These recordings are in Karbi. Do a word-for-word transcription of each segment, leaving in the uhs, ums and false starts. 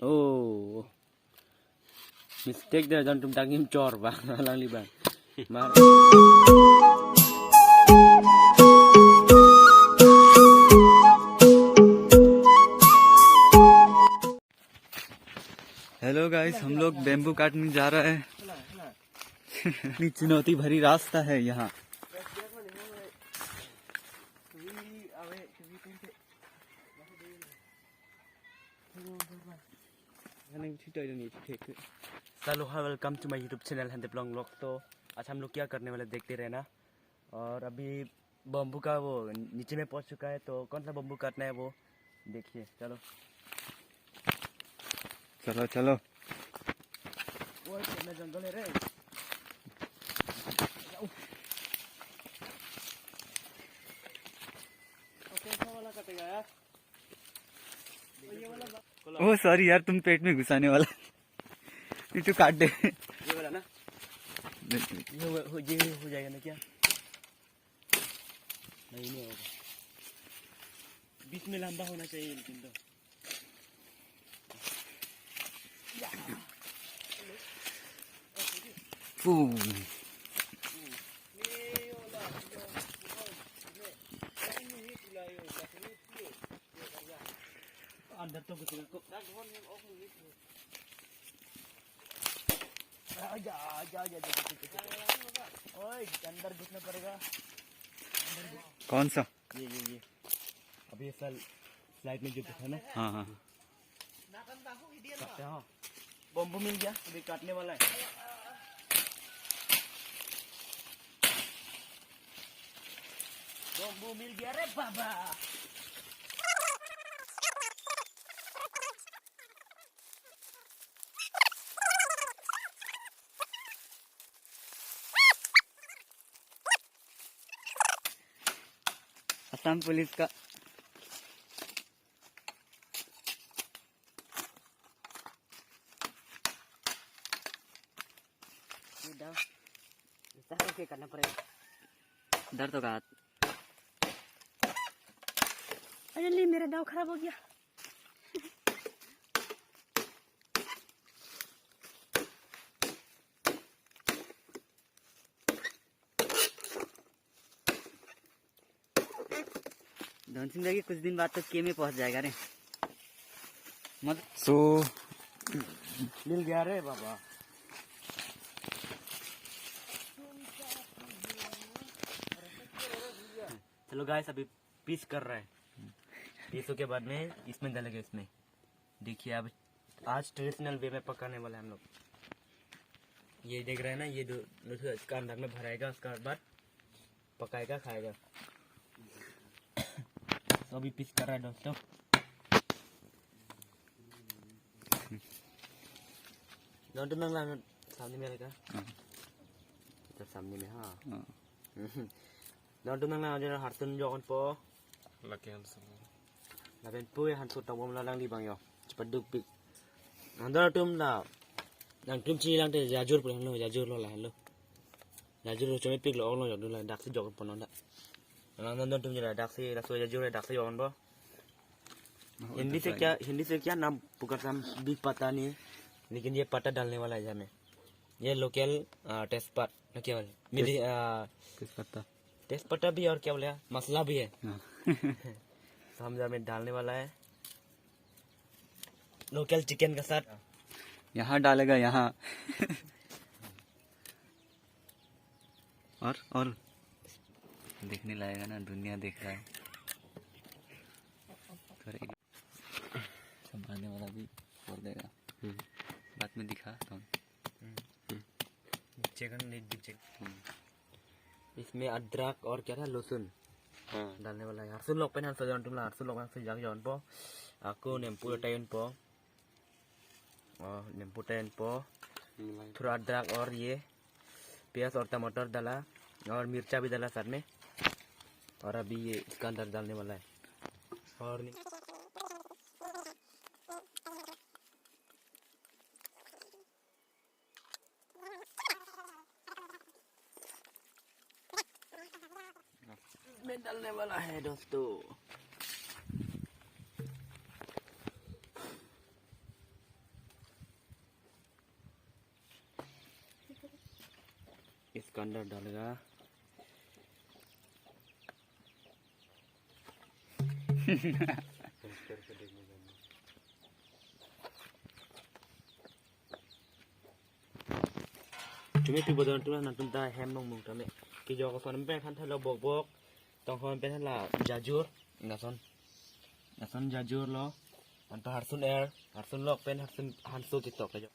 Oh. Mistake dei, jongtum dangim chor bang, alangli bang. Mar. Hello guys, हम लोग बैम्बू काटने जा रहे हैं। इतनी चुनौती भरी रास्ता है यहाँ। Hello, hi, welcome to my YouTube channel Handeplong Vlog। तो आज हम लोग क्या करने वाले, देखते रहना। और अभी बम्बू का वो नीचे में पहुंच चुका है, तो कौन सा बम्बू काटना है वो देखिए। चलो। चलो, चलो। वो कितना जंगल है रे। कौन सा वाला कटेगा यार? ओ सॉरी यार, तुम पेट में घुसाने वाला। ये तो काट दे। ये वाला ना? ये हो, हो, ये हो जाएगा ना क्या? नहीं, नहीं होगा। बीच में लंबा होना चाहिए लेकिन तो। अंदर तो घुसेगा को। आजा, आजा, आजा, आजा, आजा, आजा। ओए, अंदर घुसना पड़ेगा। कौन सा? ये, ये, ये। अभी ये साल स्लाइड में जो था ना? हाँ, हाँ। काटते हैं, हाँ। बम्बू मिल गया, अभी काटने वाला है। बम्बू मिल गया रे बाबा। असम पुलिस का। ये डाल। ऐसा करके करना पड़ेगा। दर्द होगा हाथ। अरे ले, मेरा दाव खराब हो गया। धन सिंह दा कि कुछ दिन बाद तो के में पहुंच जाएगा रे। मत सो मिल गया रे बाबा। चलो गाइस, अभी पीस कर रहा है। पीसों के बाद में इसमें डालेंगे, इसमें। देखिए, अब आज ट्रेडिशनल वे में पकाने वाला है हम लोग। ये देख रहे हैं ना, ये दो, इसका अंदर में भराएगा, उसके बाद पकाएगा, खाएगा। तो अभी पीस कर रहा है दोस्तों। Nonton nang lang, सामने में रहेगा। हाँ। इधर सामने में, हाँ। हाँ। Nonton nang lang, ada harsun jokon po. Laki harsun. Lapen pu harsun tong bom lang di bang yo. Cepat duk pik. Nonton atum la. Nangtum chini lang te jajur pulang lo, jajur lo la lo. Jajur lo chome pik lo ong lo jok dun la, daksi jokon po non da. Nonton atum jala daksi, laso jajur daksi jokon po। Hindi से क्या, हिंदी से क्या नाम पुकारते हैं हम? बीज पत्ता नहीं है, लेकिन ये पत्ता डालने वाला है हमें। ये लोकल, आ, तेजपात, ना क्या बोले? मिर्ची, तेज-, आ, तेजपत्ता। तेजपत्ता भी और क्या बोले? मसाला भी है। हाँ। तो हम जरा में डालने वाला है लोकल चिकन का साथ। यहाँ डालेगा, यहाँ। और, और देखने लायक है ना, दुनिया देख रहा है। थोड़ा एक संभालने वाला भी कर देगा। हम्म। बाद में दिखा तो। हम्म। चिकन नहीं, चिकन। हम्म। इसमें अदरक और क्या था, लहसुन हाँ। डालने वाला है। Harsun lok pen han sojon tum la, harsun lok pen han sojon po। Ako nempu tayon po। और नींबू टेन पो, मिलाई। थोड़ा अदरक और ये प्याज और टमाटर डाला और मिर्चा भी डाला साथ में। और अभी ये इसका अंदर डालने वाला है। और नि- में डालने वाला है दोस्तों। इसके अंदर डालेगा। Tumi tu bodon tu nangtum ta hem mung mung tame. Kejok ason pen than thalo bok bok. Tonghon pen hala jajur. Lason. Lason jajur lo. Anto harsun er. Harsun lok pen harsun hanso ketok ajo.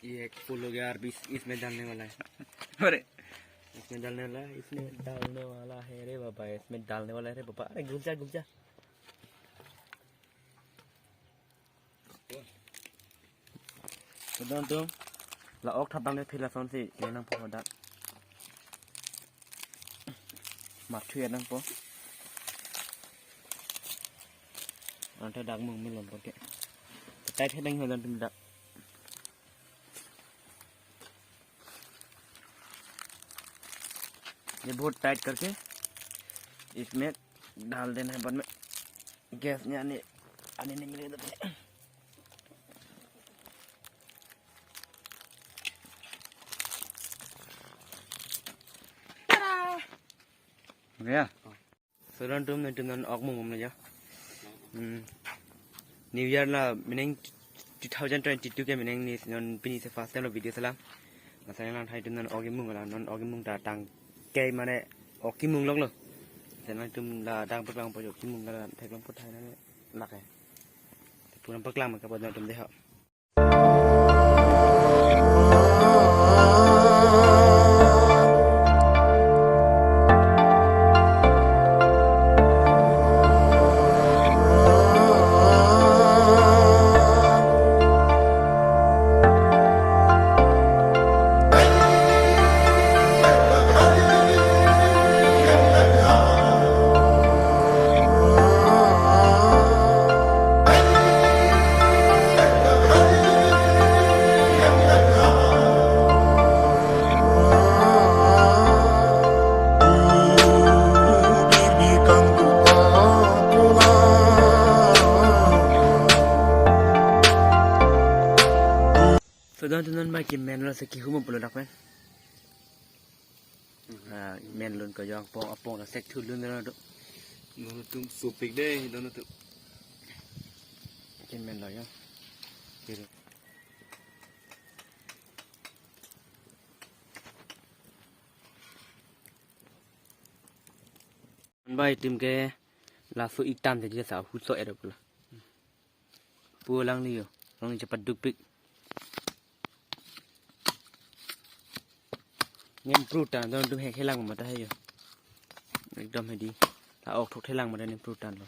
ये एक फुल हो गया और भी इस, इसमें डालने वाला है। अरे। इसमें डालने वाला है, इसमें डालने वाला है रे बाबा, इसमें डालने वाला है रे बाबा। अरे घुस जा, घुस जा। Bodon tu. La ok thap tang le phila son si, le nangpo dak. Mathu ya nangpo. Anta dak mung melon po ke. Tight head nang hodon tum dak. ये बहुत टाइट करके इसमें डाल देना है बाद में। गैस ने आने, आने नहीं मिलेगा तो। गया। So don tum, nangtum non ok mung mung ajo. Hmm. New Year la meaning two thousand twenty-two ke meaning ni non pini si first time lo video selam. Masa yang lang thai tum non ok mung la, non ok mung ta tang ke mane ok mung lok lo. Sa nangtum la dang paklang po jo, ok mung la thek lang po thai na lak hai. Pulang paklang ma ka bodon tum de ho. So don tum non mai kemen lo, si kehum pulo dak pen. Ah, men lun ko jong apong, apong la sek thu lun lo do. Don tum sopik de, don tum. Kemen lo ya. Kiri. Bai tim ke laso itam te jesa huso ero pula. Pu alangli yo, alangli chepadukpik. Nempru tan, don tum hek helang mata hai yo. Ekdom hedi. La ok thok helang mata nempru tan lo.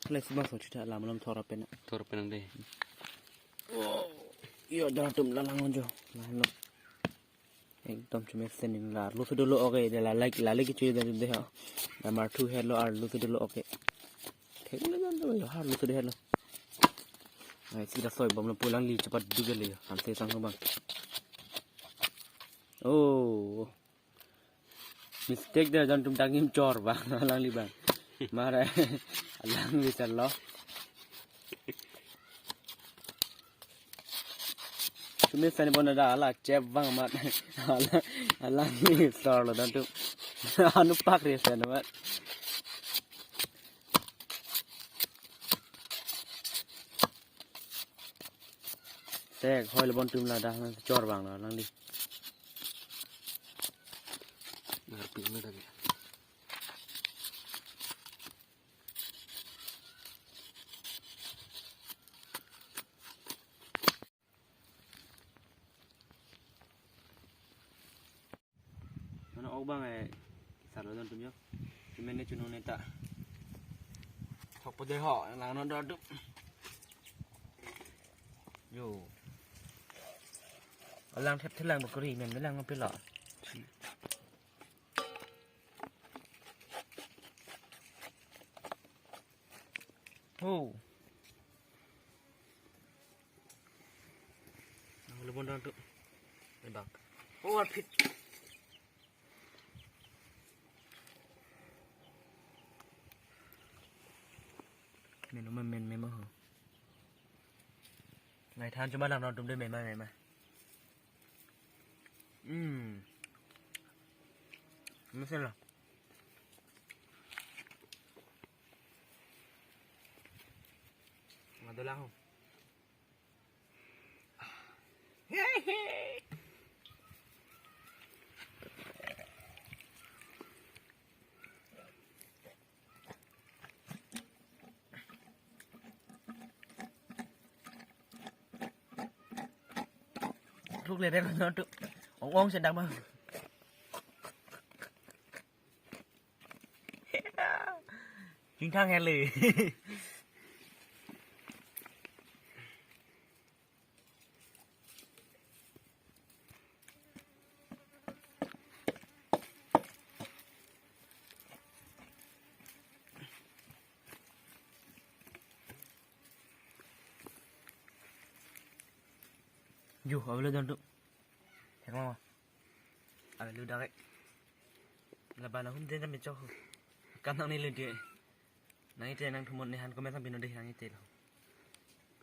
Kale si bang so chuta lam lam thora pen. Thora pen de. Oh, yo don tum la lang jo. La lo. Ekdom chumi sening la arlo si dolo ok, de la like, la like chui de de ha. Damar thu helo arlo si dolo ok. Thek le jan dolo ha, arlo si de helo. Ai si da soi bom lo pu alangli chepaduk le yo. Ham se sang bang. Oh. Mistake de, don tum dang im chor bang, alangli bang. Mara alangli chalo. Tumi sani bona da ala chep bang mat. Ala, alangli sor lo don tum. Anu pak re sani mat. Tek hoi lo bon tum la da chor bang lo alangli. Ngarpi me da. Mane ok bang eh, sar lo don tum yo. Kemen ne chunu ne ta. Thok po de ho, lang non do tum. Yo. Alang thep thelang bakuri men lang pilo. Oh. Nang lubon dang tu. Lebak. Oh, arpit. Men ma, men me ma ho. Ngai than chuma lang dang tum de men ma, men ma. Hmm. Mesen lo. Madu lang ho. Thuk le dek non tu. Ong ong sedang bang. Chingthang hele. Ju, avelo don tu. Thekma ma? Avelo dak. Laban ahum den jam chok. Kam nang ni le de. Nang ite nang thumon ne han komen sang bino de nang ite lo.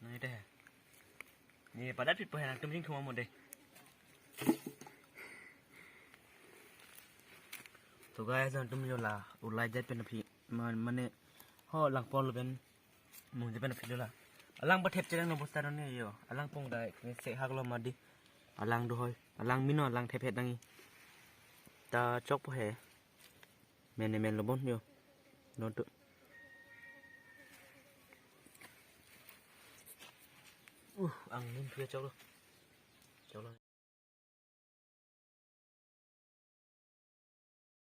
Nang ite he. Ni padat pipo he nangtum jing thumon mo de. So guys, nangtum jo la ulai jat pen aphi man mane ho lang pon lo pen mung jat pen aphi lo la. Alang pathep chereng no bosta ne yo. Alang pong dai ni se hak lo madi. Alang do hoi. Alang mino alang thep het nangi. Ta chok po he. Mene men lo bon yo. Non tu. Uh, ang nun pia chok lo.